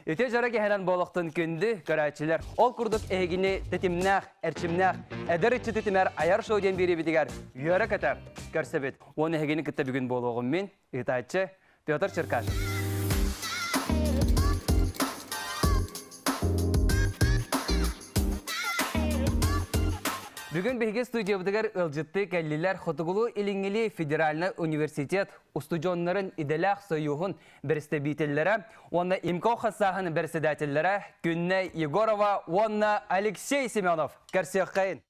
Үтүө дьоро киһинэн буолуохтун күндү көрөөччүлэр. Ол курдук эһигини тэтимнээх, эрчимнээх, эдэр ыччаты түмэр айар шоу диэн биэриибитигэр үөрэ-көтө көрсөбүт. Уонна эһигини кытта бүгүн буолуоҕум мин, ыытааччы Петр Черкашин. Бүгүн биһиги студиябытыгар ыалдьыттыы кэллилэр Хотугулуу-Илиҥҥили федеральнай университет устудьуоннарын идэлээх сойууһун бэрэстэбиитэллэрэ уонна ИМКО хасааһын бэрэссэдээтэллэрэ Күннэй Егорова уонна Алексей Семенов көрсүөххэйин!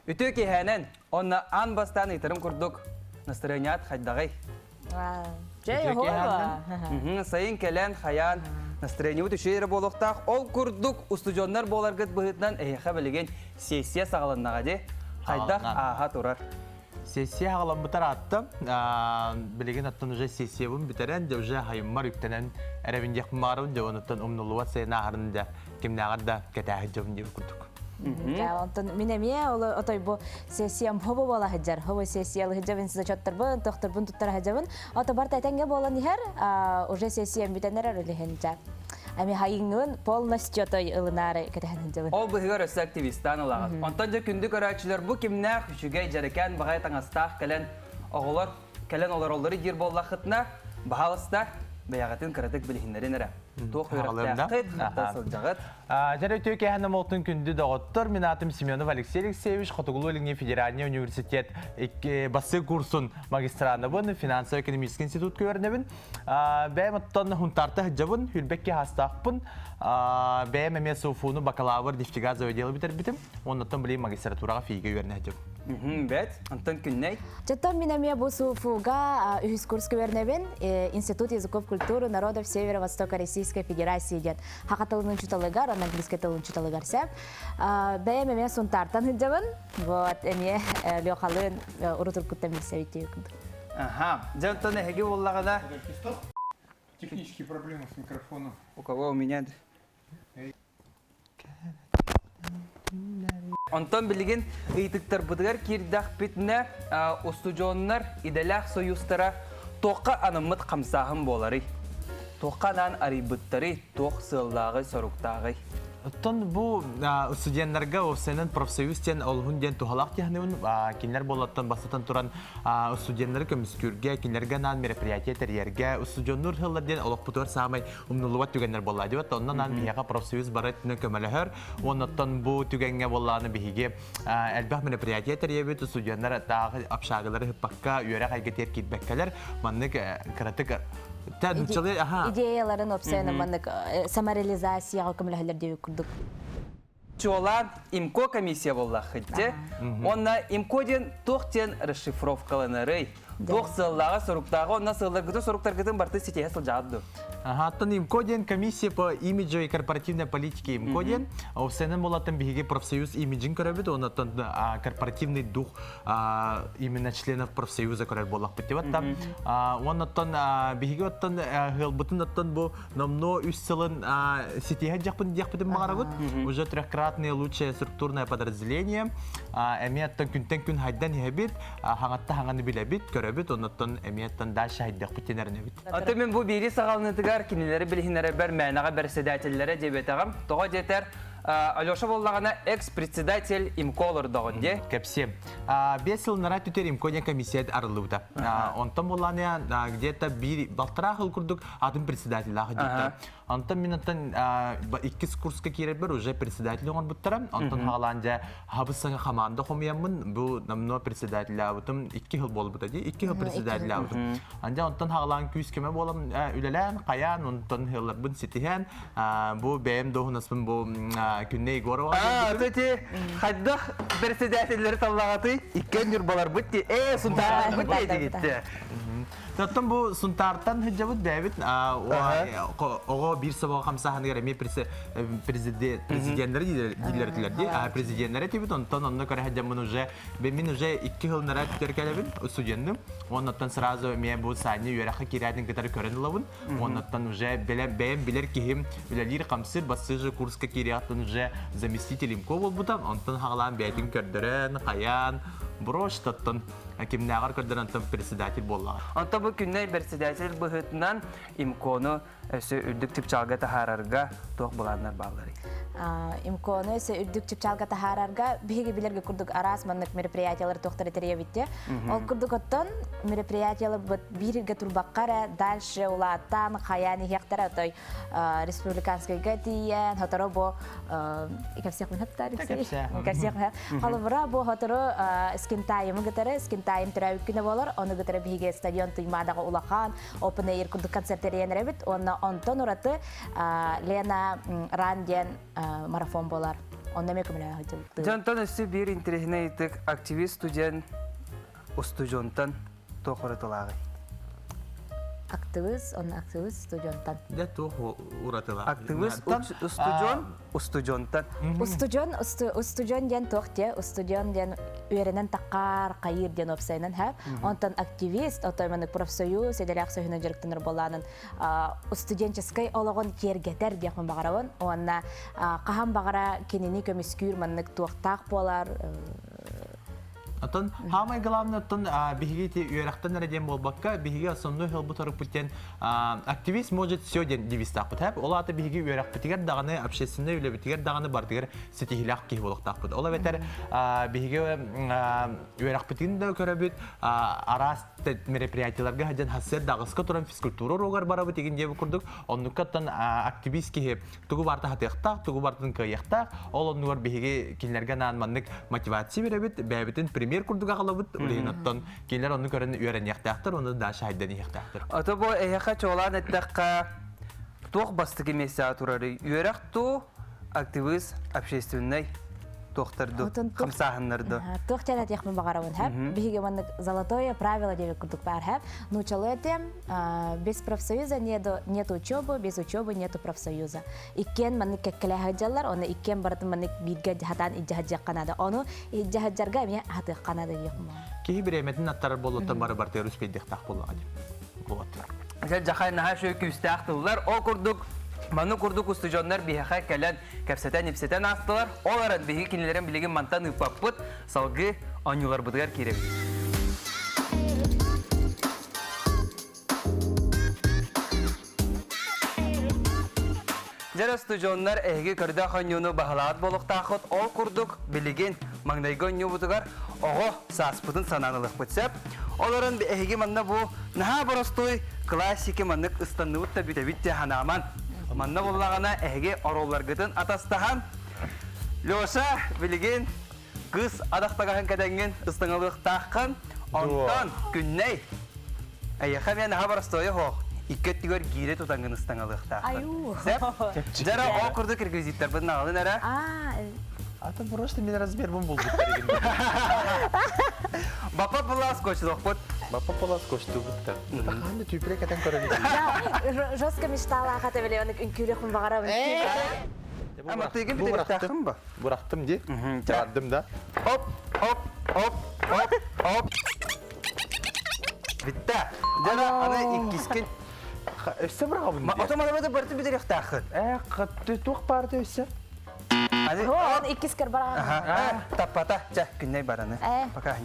Үтүө киэһээнэн, онно аан бастаан ыйтарым курдук настырыанньаат хайдаҕый? Сайын кэлэн, хайаан, настроениебыт үчүгэй эрэ буолуохтаах. Ол курдук, устудьуоннар буоларгыт быһыытынан эһиэхэ билигин сессия саҕаланнаҕа дии. Хайдах ааһа турар? Сессия хаҕаламмытар аатта. Билигин оттон уже сессиябын бүтэрэн, дьэ уже хайыммар үктэнэн эрэбин диэхпин баҕарабын, дьэ онуттан умнуллубат сайын ааһарын да кимнээҕэр да кэтээһит дьобун диэбит курдук. Онтон мин эмиэ ол отой бу сессиям хобо буола сылдьар. Хобо сессиялы сылдьабын зачеттарбын, тохторбун туттара сылдьабын. Ото барта этэҥҥэ буолан иһэр, уже сессиям бүтэн эрэр үлэһин дьэ. Эми хайыҥҥын полностью отой ылынаары кэтэһэн сылдьабын. Ол быһыгар өссө активистаан ылаҕыт. Онтон дьэ күндү көрөөччүлэр бу кимнээх үчүгэй дьэрэкээн баҕайы таҥастаах кэлэн оҕолор кэлэн олороллору диир буоллаххытына, баһаалыста бэйэҕитин кыратык билиһиннэрин эрэ. Туох үөрэхтээххит, хантан сылдьаҕыт? Дьэ, үтүө киэһэ намолтун күндү доҕоттор. Мин аатым Семенов Алексей Алексеевич, Хотугулуу-Илиҥҥи федеральный университет бастакы курсун магистранабын, финансово-экономический институт көрнөбүн. Бэйэм оттон Хунтаарта сылдьабын, Хүрбэкки хаастаахпын. Бэйэм эмиэ СУФУну бакалавр нефтегазовое дело бүтэрбитим. Оннуттан билигин магистратураҕа ФИИгэ үөрэнэ сылдьабын. Бэт, онтон күннэй? Чоттон мин эмиэ бу СУФУга үһүс курс көрнөбүн. Институт языков культуры народов Северо-Востока Российской Федерации диэн хаха тылын учуталыгар, онон английский тылын учуталыгар сеп. Бэйэм эмиэ Сунтаартан сылдьабын. Вот, эмиэ Лехалыын урут-уруккуттан билсэбит курдук. Ага. Дьэ, оттон эһиги буоллаҕына... Технические проблемы с микрофоном. У кого у меня? Онтон билигин ыйытыктарбытыгар киирдэхпитинэ, устудьуоннар идэлээх союзтара туохха анаммыт хамсааһын буоларый? Туохха анаан арыйбыттарый? Туох сыаллааҕый, соруктааҕый? Оттон бу студеннарга уопсайынан профсоюз диэн олуһун диэн туһалаах диэхнибин кинилэр буоллаттан бастатан туран студеннары көмүскүүргэ, кинилэргэ анаан мероприятие тэрийэргэ, устудьуоннуур сыллар диэн олохпутугар саамай умнуллубат түгэннэр буолла диэбит. Онно анаан биһиэхэ профсоюз бары өттүнэн көмөлөһөр. Оннуттан бу түгэҥҥэ буоллаҕына биһиги элбэх мероприятие тэрийэбит, студеннар тааҕы общагалары ыппакка, үөрэх эйгэтигэр киирбэккэлэр маннык кыратык Идеяларын уопсайынан маннык самореализацияҕа көмөлөһөллөр диэбит курдук. Чуолаан ИМКО комиссия буоллаххыт дьэ. Уонна ИМКО диэн туох диэн расшифровкаланарый? Туох сыаллааҕа, соруктааҕа, онно сыалларгытын, соруктаргытын барытын ситиһэ сылдьаҕыт дуо? Ага, ИМКО диэн комиссия по имиджу и корпоративной политике ИМКО диэн. Офсенен болаттан биһиги профсоюз имиджин көрөбүт, оннуттан корпоративный дух именно членов профсоюза көрөр буоллахпыт деп атта. Оннуттан биһиги оттон ыалбытын оттон бу номнуо үс сылын ситиһэ дьахпын диэхпитин баҕарабыт. Уже трехкратное лучшее структурное подразделение. Эмиэ оттон күнтэн күн хайдан иһэбит, хаҥатта хаҥаны билэбит, көрөбүт, оннуттан эмиэ оттон дальше хайдахпыт тенеринэбит. Аты мин бу биири саҕаланыытыгар кинилэри билиһиннэрэрбэр мээнэҕэ бэрэссэдээтэллэрэ диэбэтэҕим. Тоҕо диэтэр, Алеша буоллаҕына экс-председатель ИМКО олордоҕун дии. Кэпсиэм. 5 сыл нара түтэр ИМКО диэн комиссия арыллыбыта. Онтон буоллаҕына где-то биир балтараа сыл курдук атын председателлаах дьиттэр. Онтон мин оттон иккис курска киирэрбэр уже председатель оҥорбуттара. Онтон хаалаан дьэ хабыс саҥа хамаанда хомуйаммын бу намно председателлаабытым 2 сыл буолбута дии. 2 сыл председателлаабытым. Андьа онтон хаалаан күүс-көмө буолан үлэлээн, хайаан, онтон сылларбын ситиһэн бу бэйэм дуоһунаспын бу Күннэй Егорова Аа, ити хайдах председателлэри таллаҕатый? Иккиэн ньурбаларбыт дии. Ээ, сунтаардарбыт дии дигитте. Оттон бу Сунтаартан сылдьабыт бэйэбит оҕо биир собоҕо хамсааһыныгар эмиэ президеннэри дииллэр дии. Президеннэри этибит, онтон онно көрө сылдьаммын уже мин уже икки сылнара түтэр кэлэбин, студенным. Оннуттан сразу эмиэ бу Саня үөрэххэ киирээдин кытары көрөн ылабын. Оннуттан уже бэйэм билэр киһим үлэлиир-хамсыыр бассыжы курска киириэхтэн уже заместитель имко буолбута. Онтон хаҕалаан бэйэтин көрдөрөн, хайаан, брошь тоттон кимнээҕэр көрдөрөн онтон председатель буоллаҕа. Онтон бу күннэй председатель быһыытынан ИМКОну өссө үрдүк чыпчаалга таһаарарга туох былааннар баалларый? ИМКОну өссө үрдүк чыпчаалга таһаарарга биһиги билэргэ курдук араас маннык мероприятиялар туохтары тэрийэбит Ол курдук оттон мероприятияларбыт бииргэ турбакка эрэ дальше улааттаан хайаан иһиэхтэрэ отой республиканскайга тиийэн сотору бу кэпсиэхпин сөптөөр кэпсиэхпин холобура бу сотору скинтайымы кытары скинтайым төрөөбүт күнэ буолар ону кытары биһиги стадион Туймаадаҕа улахан open air курдук концерт тэрийэн эрэбит уонна онтон ураты Лена Ран диэн марафон буолар онно эмиэ көмөлөһө сылдьыбыттыы Дьонтон өссө биир интэриэһинэй ыйытык активист студент устудьуонтан туох уратылааҕый? Актыбыс, онно актыбыс студентан. Дьэ туох уратылаах? Актыбыс устудьуон устудьуонтан. Устудьуон устудьуон диэн туох диэ? Устудьуон диэн үөрэнэн таххаар хайыыр диэн уопсайынан һэ. Онтон активист, отой маннык профсоюз, идэлээх сөһүнэн дьарыктанар буолаанын студенческай олоҕун киэргэтэр диэхпин баҕарабын. Уонна хаһан баҕара кинини көмүскүүр маннык туохтаах буолар Оттон самое главное, оттон биһиги ити үөрэхтэн эрэ диэн буолбакка, биһиги основной хылбыт орукпут диэн активист может все диэн девизтаахпыт. Ол аата биһиги үөрэхпитигэр даҕаны, общественнай үлэбитигэр даҕаны бардыгар ситиһиилээх киһи буолуохтаахпыт. Ол эбэтэр биһиги үөрэхпитин да көрөбүт, араас мероприятиеларга сылдьан хассыар даҕыска туран физкультура уруогар барабыт игин диэбит курдук, оннукка оттон активист киһи тугу барыта хатыахтаах, тугу барытын кыайыахтаах. Ол оннугар биһиги кинилэргэ анаан маннык мотивация берэбит, бэйэбитин пример курдук аҕалабыт, улиһин оттон кинилэр онну көрөн үөрэниэхтээхтэр, ону дальше хайдан иһиэхтээхтэр. Ото бу эһиэхэ чуолаан эттэххэ, туох бастакы миэстэҕэ турарый? Үөрэх туу, активист, общественнай туохтарду, хамсааһыннарду. Туох диэн этиэхпин баҕарабын, хэп? Биһиги маннык золотое правило диэбит курдук баар, хэп? Нуучалыы этиэм, без профсоюза нет учебы, без учебы нету профсоюза. Иккиэн маннык кэккэлэһэ сылдьаллар, оны иккиэн барытын маннык бииргэ хатаан илдьэ сылдьыахха наада. Ону илдьэ сылдьарга эмиэ хатыахха наада диэхпин Киһи бириэмэтин аттарар буолуттан бары бартыгар үспүйдүөхтээх буоллаҕа дии. Вот. Дьэ, наһаа үчүгэй күүстээх тыллар. Ол курдук, маны курдук устудьуоннар биһиэхэ кэлэн кэпсэтэн-ипсэтэн аастылар. Ол эрэн биһиги кинилэрин билигин мантан ыыппаппыт, салгыы оонньууларбытыгар киирэбит. Дьэ, устудьуоннар эһиги көрдөөх оонньууну баһылаабыт буолуохтааххыт. Ол курдук, билигин маҥнайгы оонньуубутугар оҕо сааспытын санаан ылыахпыт сөп. Ол эрэн эһиги манна бу наһаа боростуой классики маннык ыстанныбыт да бүтэбит дии санааман. Манна буоллаҕына эһиги оруолларгытын атастаһан Леша билигин кыыс адахтагаһын кэтэҥҥин ыстаҥалыахтааххын. Онтон Күннэй эйиэхэ эмиэ наһаа боростуойа суох. Икки өттүгэр гиирэ тутаҥҥын ыстаҥалыахтааххын. Сөп? Дьэ ол курдук реквизиттарбын аҕалын эрэ. А то просто мен размербын булбуттар Бапа пылас көчтөхпүт. Бапа пылас көчтүбүттэр. Ханна түпүрэ кэтэн көрөбүт. Жестко мечтала хата биле оны үҥкүүлүөхпүн баҕарабын. Аматыгын бүтэриктааххын ба? Бырахтым ди. Бардым да. Оп, оп, оп, оп, оп. Бүтта. Дьэ, аны иккискин. Өссө быраҕабын дии. Ото манабыты барыты бүтэриэхтааххын. Э, хатты туох баарты өссө? Он иккискер бараҕын. Таппата. Чэ, күннэй бараны. Пока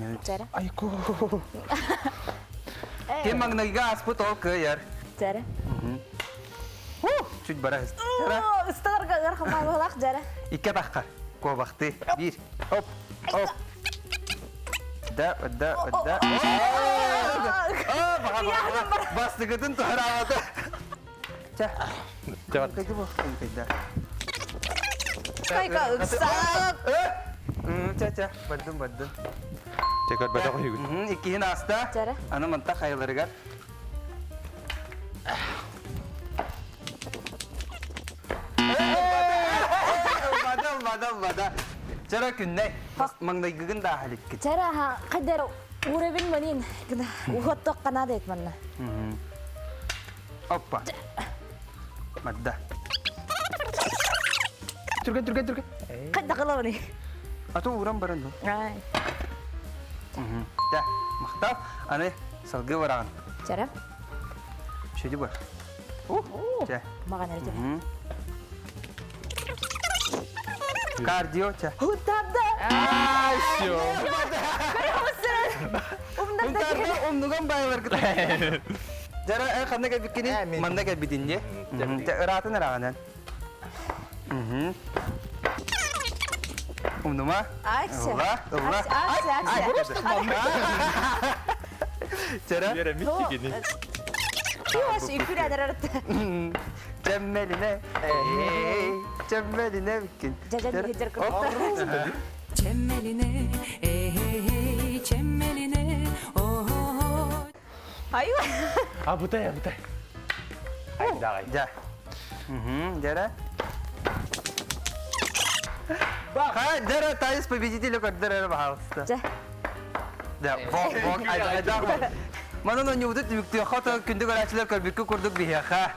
Айку. Ким маҥнайга аспыт ол кыайар. Чэрэ. Чуть бара Ысталарга ыр хамаалаах дьэрэ. Икки атахха. Куобахты. Биир. Оп. Оп. Да, да, да. Бастыгытын туһараабата. Чэ. Кайка ыксаак. Чэ, чэ, бардым, бардым. Чэ, көрбөтөх үһүгүт. Иккиһин ааста. Аны манта хайаларыгар. Бада, бада, бада. Чара күннэй. Маҥнайгыгын да аһаликкит. Чара, хайдар. Уровень манин гына уһуоттуох канада эт манна. Оппа. Мадда. Түргэн, түргэн, түргэн. Хайдах ылабыный? А то уран баран ду. Ай. Да, махтал. Аны салгыы бараҕын. Чара. Шеди бар. Чэ. Маған эрэ түһэ. Кардио, чэ. Хутарда! Ай, все. Умнарда умнуган байлар кыта. Жара эн ханна кэлбиккини? Манна кэлбитин дии. Ыраатын ыраҕынан. Умнума. Акция. Ылла, ылла. Акция, акция, акция. Чара. Юаш, үкүр адарарты. Чэммелине. Чэммелине биккин. Жажан хиджер куртта. Чеммелине, эй, чеммелине, о Айва. А, бутай, а, бутай. Ай, давай. Дьэ. Дьэрэ. Ха, дьэрэ, таис победителя көрдөр эрэ баһаалыста. Дьэ. Да, бок, бок, айдах. Манан онньубутут түмүктүөххэ то күндү көрөөччүлэр көрбүккү курдук биһиэхэ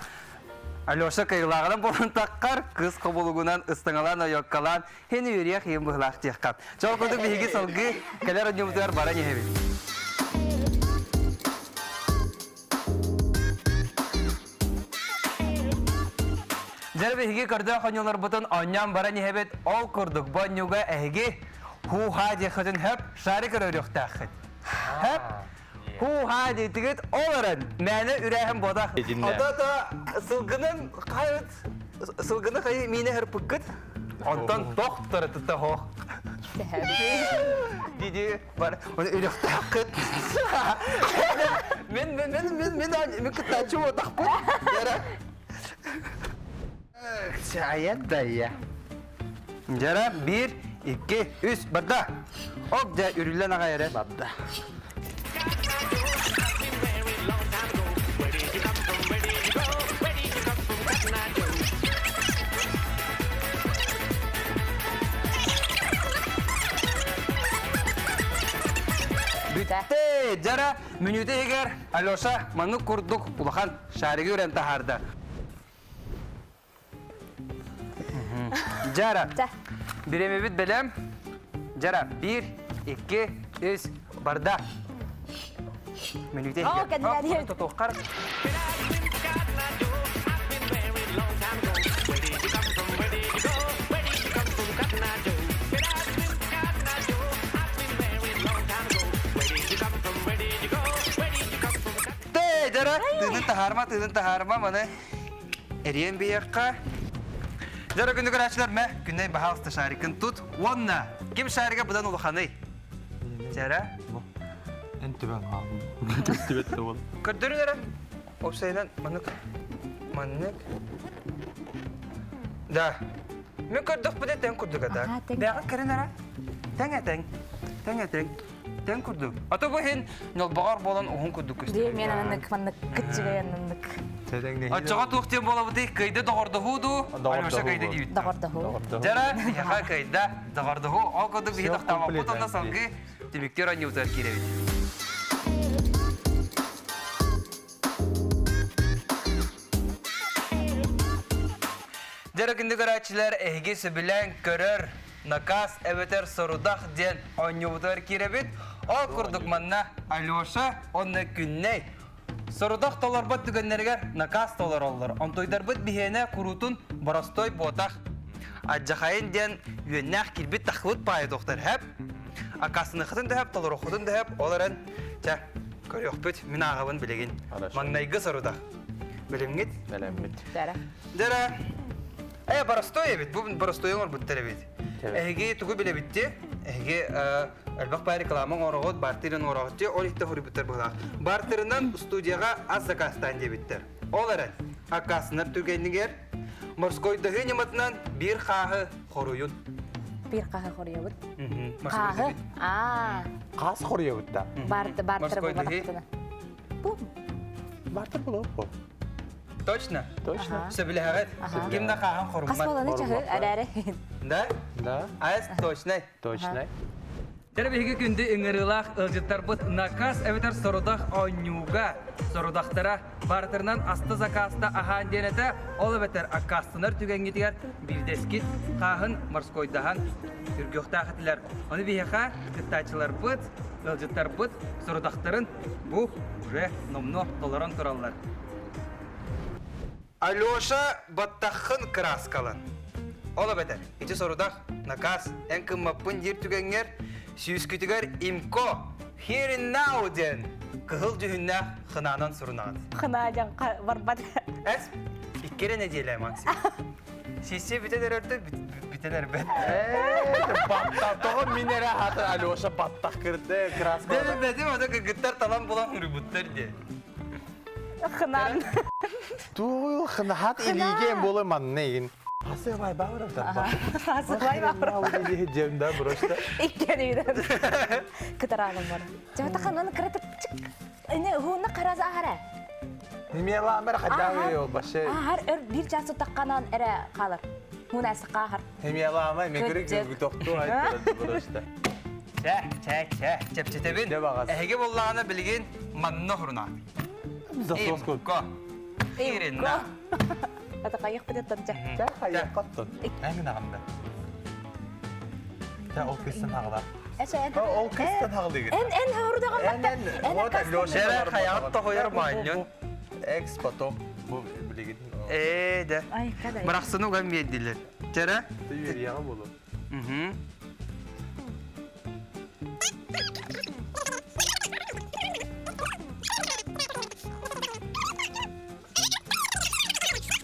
Алеша кыйылааҕынан буолан таххар, кыс хобулугунан ыстаҥалаан ойоккалаан, хин үөрүйэх иһин быһылаах диэххэ. Чол курдук биһиги салгыы кэлэр онньубутугар баран иһэбит. Дьэ биһиги көрдөөх оонньууларбытын оонньоон баран иһэбит. Ол курдук бу оонньууга эһиги хуу-хаа диэххитин хөп, шарик өрүөхтээххит. Хөп, хуу-хаа диэтигит ол эрэн мээнэ үрээһин буотах. Ото сылгынын хайыт сылгыны хайы миинэ хырпыккыт. Онтон тохтор тыта хоох. Диди бар оны үрөхтааххыт. Мен мен мен мен мен мен кыттааччы буотахпын. Дьара. Чая да Дьара бир, икки, үс, барда. Оп, дьэ, үрүллэн аҕай эрэ. Барда. Бүтте! Дьара, мүнүүтэ иһигэр Алеша маннык курдук улахан шаригы үрэн таһаарда. Дьара, бириэмэбит бэлэм. Дьара, биир, икки, үс, барда. Мүнүүтэ иһигэр. Тотуоххар. Тэ, дьара, тыынын таһаарма, тыынын таһаарма, маны эриэн биэххэ. Дьара күндү көрөөччүлэр мэ, күннэй баһаалыста шарикын тут уонна ким шарига быдан улаханый? Дьара. Эн түбэн хаалдым. Түбэт да бол. Көрдөрүн эрэ. Опсайынан маннык. Маннык. Да. Мен көрдөхпүнэ тэҥ курдук ата. Бэҕэ кэрин ара. Тэҥ этэҥ. Тэҥ этэҥ. Тэҥ курдук. А то бу иһин ньолбоҕор буолан уһун курдук көстөр. Дии мен аннык маннык кытчыгай аннык. Оччоҕо туох диэн буолабытый? Кыйды доҕордоһуу дуу? Алеша кыйды диибит. Доҕордоһуу. Дьара, яха кыйда, доҕордоһуу. Ол курдук биһи тохтообоппут онно салгыы түмүктүүр оонньуубутугар киирэбит. Дьэ, күндү көрөөччүлэр, эһиги сөбүлээн көрөр наказ эбэтэр сорудах диэн оонньуубутугар киирэбит. Ол курдук манна Алеша уонна Күннэй сорудах толорбот түгэннэригэр наказ толороллор. Онтуйдарбыт биһиэнэ куруутун боростой буотах. Адьахайын диэн үөннээх кирбит тахлыт паайы тохтар хэп. Акасыныхытын да хэп, толороххутун да хэп, ол эрэн, чэ, көрүөхпүт, мин ааҕабын билигин. Маҥнайгы сорудах. Билимҥит? Бэлэммит. Дьэрэ, э, боростой эбит, бу боростой оҥорбуттар эбит. Эһиги тугу билэбитти? Эһиги элбэх баай реклама оҥороҕут, бартерын оҥороҕут ол иһитте хоруйбуттар быһалаах. Бартерынан студияҕа ас заказтаан диэбиттэр. Ол эрэн, аккаастанар түгэнигэр морскойдаһыы ньыматынан биир хааһы хоруйун. Биир хааһы хоруйабыт. Хааһы? Аа. Хаас хоруйабыт да. Бартер буолбатахтына. Бу. Бартер буолуо. Точно? Точно. Сөбүлэһэҕит? Ким да хааһын хоруммат. Хас буоланы чаһы, арээре. Да? Да. Айс точно. Точно. Тэр биһиги күндү ыҥырыылаах ыалдьыттарбыт наказ эбэтэр сорудах оонньууга сорудахтара барытынан аста закаста аһаан диэн этэ, ол эбэтэр аккаастанар түгэҥҥитигэр биирдэскит хааһын морскойдаһан үргүөхтээх этилэр. Ону биһиэхэ кыттааччыларбыт, ыалдьыттарбыт сорудахтарын бу уже номнуо толорон тураллар. Алеша баттаххын кырааскалан. Ол эбэтэр, ити сорудах, наказ, эн кыммаппын диир түгэҥҥэр, сүүскүтүгэр имко, here and now диэн кыһыл дьүһүннээх хынаанан сурунаҕыт. Хынаа диэн барбат. Эс, икки эрэ нэдиэлэ максимум. Сиссия бүтэн эрэртэн бүтэн эрбэт. Баттах тоҕо мин эрэ хата Алеша баттах кырды краска. Бэтим ата кыргыттар талан булан уруйбуттар диye. Хынаан. Тугуй хынаат илиигэ буола манна игин. Асыбай баҕарам тарба. Асыбай баҕарам. Дьэмдэ просто. Иккен үйден. Кытараалым бар. Жата ханан кыратык Эне хуна караза ахара. Химияламер хадаа йо баше. Ахар өр бир час таққанан эрэ қалыр. Хуна сыққахар. Химиялама мегүрүк тохту айтты просто. Чэ, чэ, чэ, чэпчэтэбин. Эһиги боллаҕына билигин манна хуруна. Засос көр. Ко. Иринна. Это хайых бит тан Чэ хайых коттун. Эңин ағында. Чэ ол кыстан ағылар. Ол кыстан ағылы. Эн эн хорудаган батта. Эн Чэ хайаҕыт тоһуйар маанньун. Экс потом бу билигин. Ээ дэ. Барахсыны уган биэрдилэр. Чэрэ? Түйүрүйэҕэ буолу. Мгм.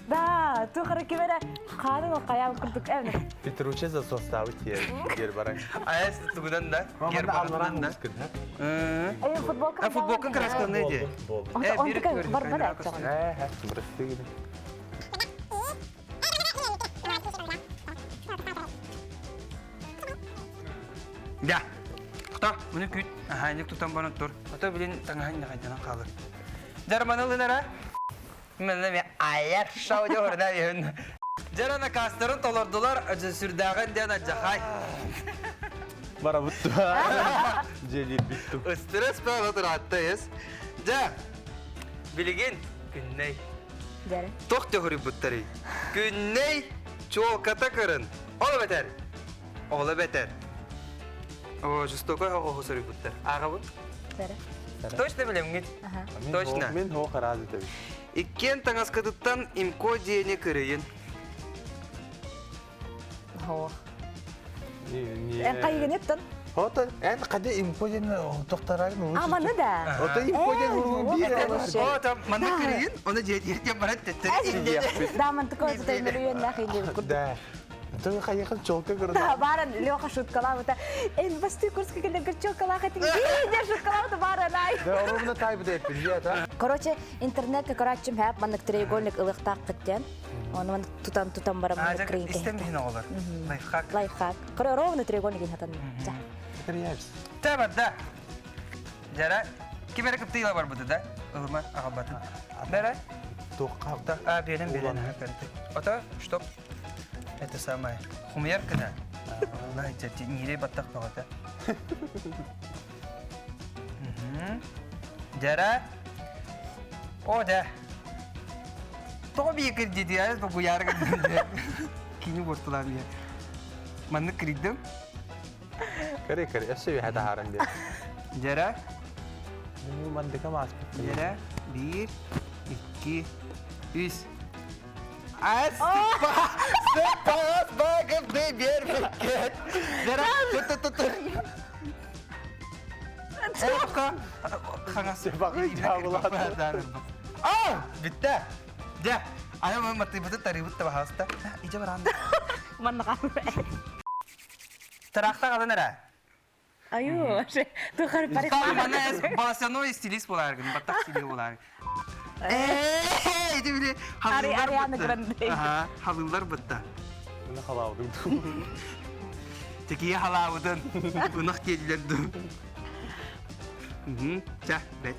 Да, тухары кимере хаарын хайаан курдук эбне. Петруче за составы тиер баран. Аяс тугунан да, гербарынан да. Э, футболка. А футболка красканный ди. Э, бар бар. Э, бросты. Да. Тоқта, мұны күт. Аха, инек тутан баран тур. Ото билин таңаһын нахайданан қалыр. Жарманылынара. Мене мен аяр шау деп орда үйін. Жарана кастарын толордулар, сүрдәгін ден аджахай. Бара бутту. Жели битту. Стресс бәлі тұратты ес. Жа, билигин күнней. Тоқ төхүрі буттары. Күнней чолката кырын. Ола бетер. Ола бетер. О, жестокой хоғо буттар. Аға бұт? Точно билем гит? Точно. Мен хо қаразы таби. Иккен таңаскадыттан имко диэни кырыйын. Хо. Эн кайгынеттен. Хото эн каде имко диэн тохтарагын Аманы да. Ото имко диэн уруу биир. О, там манна кырыйын, оны диэтиэртен барат теттер. Да, ман такой зато миллион нахи не Да. Ты хайыхын чолка көрді. Да, баран Леха шуткалабыта. Эн басты курска келдер чолкала хатин. Видя шуткалабыта баран ай. Да, ровно тайбы деп билет, а. Короче, интернетке короче хэп маннык треугольник ылыктак кыттен. Оны ман тутан тутан барам маннык кырын Истен бихин оғылар. Лайфхак. Лайфхак. Короче, ровно треугольник хатан. За. Кырыябыз. Та бар да. Жара, кимere кыптыйла бар бұды да? Ылыма ағалбатын. Бәрі? Тоққа. А, берем, берем. Ото, чтоб это самое. Хумьяр кына. Алла, нире баттақ бағата. Жара. О, да. Тоғы бейкір деді, аяз бұл бұярғы деді. Кені бортылар я. Манны кірдім. Кіре, кіре, әсі бе харан деді. Жара. Мандыка мас Жара. Бір, екі, үш. Ас! Сыппас багып дей бермеккен. Жара, тұт, тұт, тұт. Эпка. Хаңасы. Багы жабылады. А, битте. Жа. Ана мен матыбыты тарыбыт та бахаста. Ije баран. Манныга. Тарахта калан ара. Аю, тухар парик. Мана баласяной стилист болар, баттак стили болар. Э, иди биле. Ариана Гранде. Аха, халылар бытта. Мына халаудың. Текие халаудын. Ынах келдерді. Мгм. Жа, бет.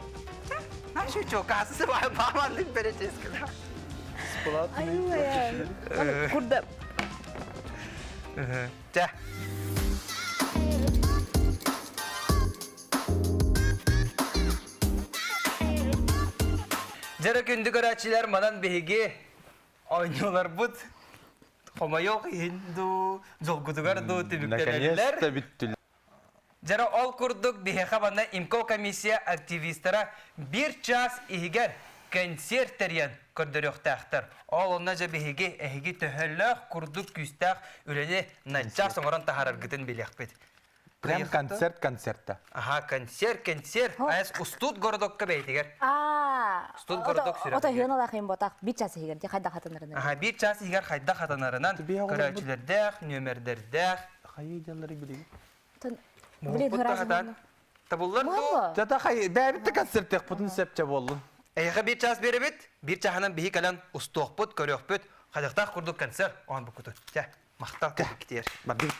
Нашу чокасы бар, мамандык береческе. Аю, Курда. Жа. Дьэрэ күндү көрөөччүлэр, манан биһиги оонньууларбыт хомойуох иһин дуу, дьолгутугар дуу түмүктэнэллэр. Наконец-то бүттүлэр. Дьэрэ ол курдук биһиэхэ манна ИМКО комиссия активистара биир чаас иһигэр кэнсиэр тэрийэн көрдөрүөхтээхтэр. Ол онно дьэ биһиги эһиги төһөлөөх курдук күүстээх үлэни начаас оҥорон таһаараргытын билиэхпит. Прям концерт концерта. Аха, концерт, концерт. Айас устут городокка бэйтигер. Аа. Устут городок сүрэх. Ото хион алахын ботах бир час иһигэр ди хайда хатанарынан. Аха, бир час иһигэр хайда хатанарынан көрөөччүлэрдээх, нүөмэрдэрдээх. Хайы дьаллары билигин. Блин, хатан. Табыллар дуу? Жата хай бэбитте концерт путун сепче боллун. Эйхэ бир час беребит, бир чаһынан биһи кэлэн устуохпут, көрүөхпүт. Хайдахтаах курдук концерт оон букуту. Чэ. Махтал кэлбиккитигэр. Бардыбыт.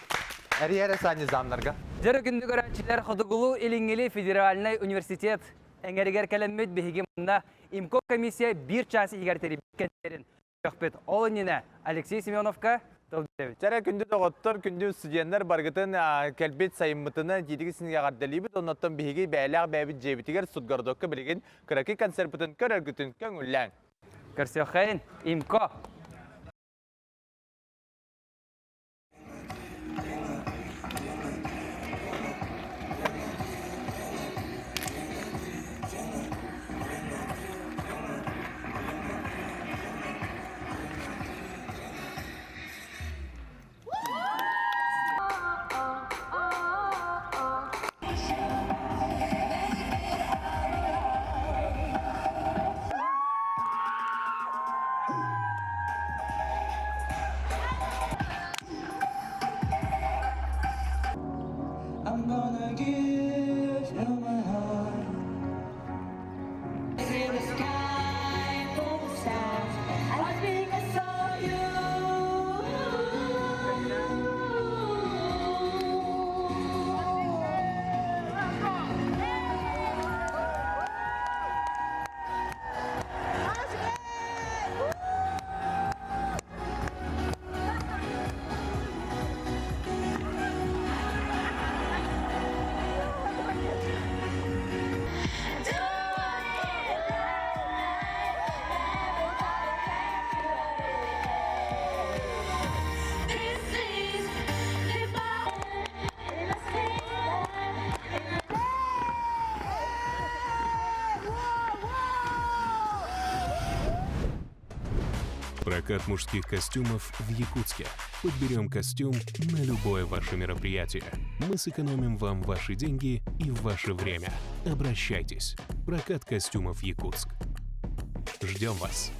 Эрийэрэ саани замнарга. Дьөрү күндү көрөөччүлэр Хотугулуу Илиҥҥили федеральнай университет эҥэригэр кэлэммит биһиги манна ИМКО комиссия биир чаас иһигэр тэрийбит кэнсиэрин көрүөхпүт. Ол иннинэ Алексей Семеновка тыл биэрэбит. Чэрэ күндү доҕоттор, күндү студеннар баргытын кэлбит сайыммытына диитиги синигэ эҕэрдэлиибит. Оннуттан биһиги бээлээх бэйэбит дьиэбитигэр Судгородокка билигин кыракый концерпытын көрөргүтүн көҥүллээҥ. Көрсүөххэйин, ИМКО! I'm gonna give you my heart. In the sky full of stars, I think I saw you. Прокат мужских костюмов в Якутске. Подберем костюм на любое ваше мероприятие. Мы сэкономим вам ваши деньги и ваше время. Обращайтесь. Прокат костюмов Якутск. Ждем вас.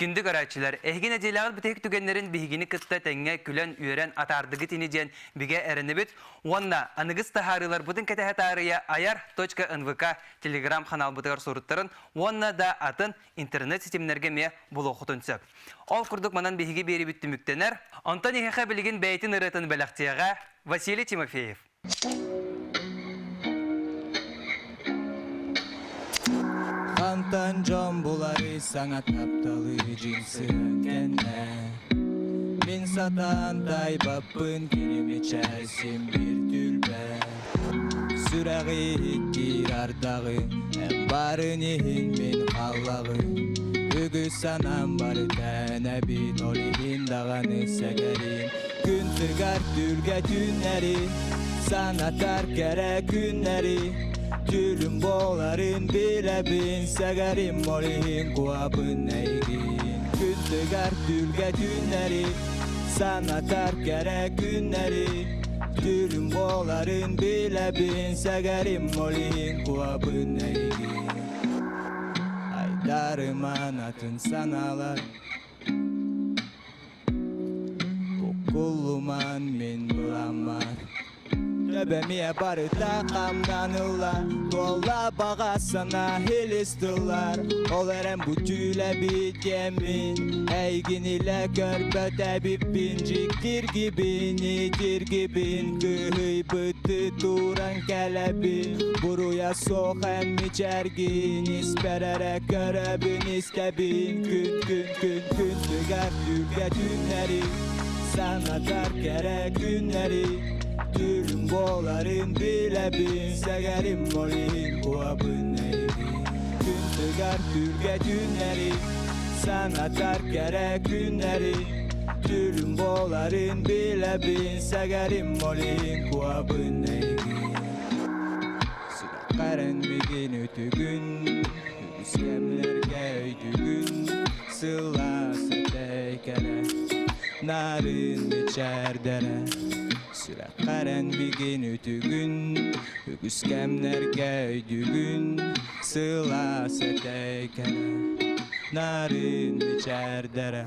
Күндү көрөөччүлэр, эһиги нэдиэлэҕит бүтэһик түгэннэрин биһигини кытта тэҥҥэ күлэн-үөрэн атаардыгыт ини диэн бигэ эрэнэбит уонна аныгыс таһаарыыларбытын кэтэһэ таарыйа айар.нвк телеграм-ханаалбытыгар суруттарын уонна да атын интернет ситимнэргэ эмиэ булуоххутун сөп. Ол курдук манан биһиги биэрибит түмүктэнэр. Онтон эһиэхэ билигин бэйэтин ырыатын бэлэхтиэҕэ Василий Тимофеев. Хантан дьон булары саҥа тапталы дьиҥсыан кэннэ Мин сатаан тайбаппын киними чээсим бир түлбэ Сүрэҕи иттиир ардаҕы эн барын иһин мин халлаҕы Үгүс санаам барыта эн эбит ол иһин даҕаны сэгэрим Күн тыгар түүлгэ түүннэри санатар кэрэ күннэри Түүлүм буоларын билэбин сэгэрим ол иһин куабын эйигин Күн тыгар түүлгэ түүннэри санатар кэрэ күннэри Түүлүм буоларын билэбин сэгэрим ол иһин куабын эйигин Айдарыман атын санаалар Буккуллуман мин буламмар Төбөмиэ барыта хамнаныла Туолла баҕа санаа илис тыллар Ол эрэн бу түүлэбит диэммин Эйигин илэ көрбөт эбиппин Дьиктиргибин итиргибин Кыһыйбыты туран кэлэбин Буруйа суох эн мичээргин Испэр эрэ көрөбүн истэбин Күн күн күн күн тыгар түүлгэ түүннэри Санатар кэрэ күннэри Түүлүм буоларын билэбин Сэгэрим ол иһин куабын эйигин. Күн тыгар күргэ түүннэри Санатар кэрэ күннэри Түүлүм буоларын билэбин Сэгэрим олин куабын эйигин Сүрэххэр эн мигин үтүгүн Үгүс кэмнэргэ өйдүгүн Сылаас этэй кэрэ Нарын мичээрдэрэ Сүрэххэр эн мигин үтүгүн Үгүс кэмнэргэ өйдүгүн Сылаас этэй кэрэ Нарын мичээрдэрэ.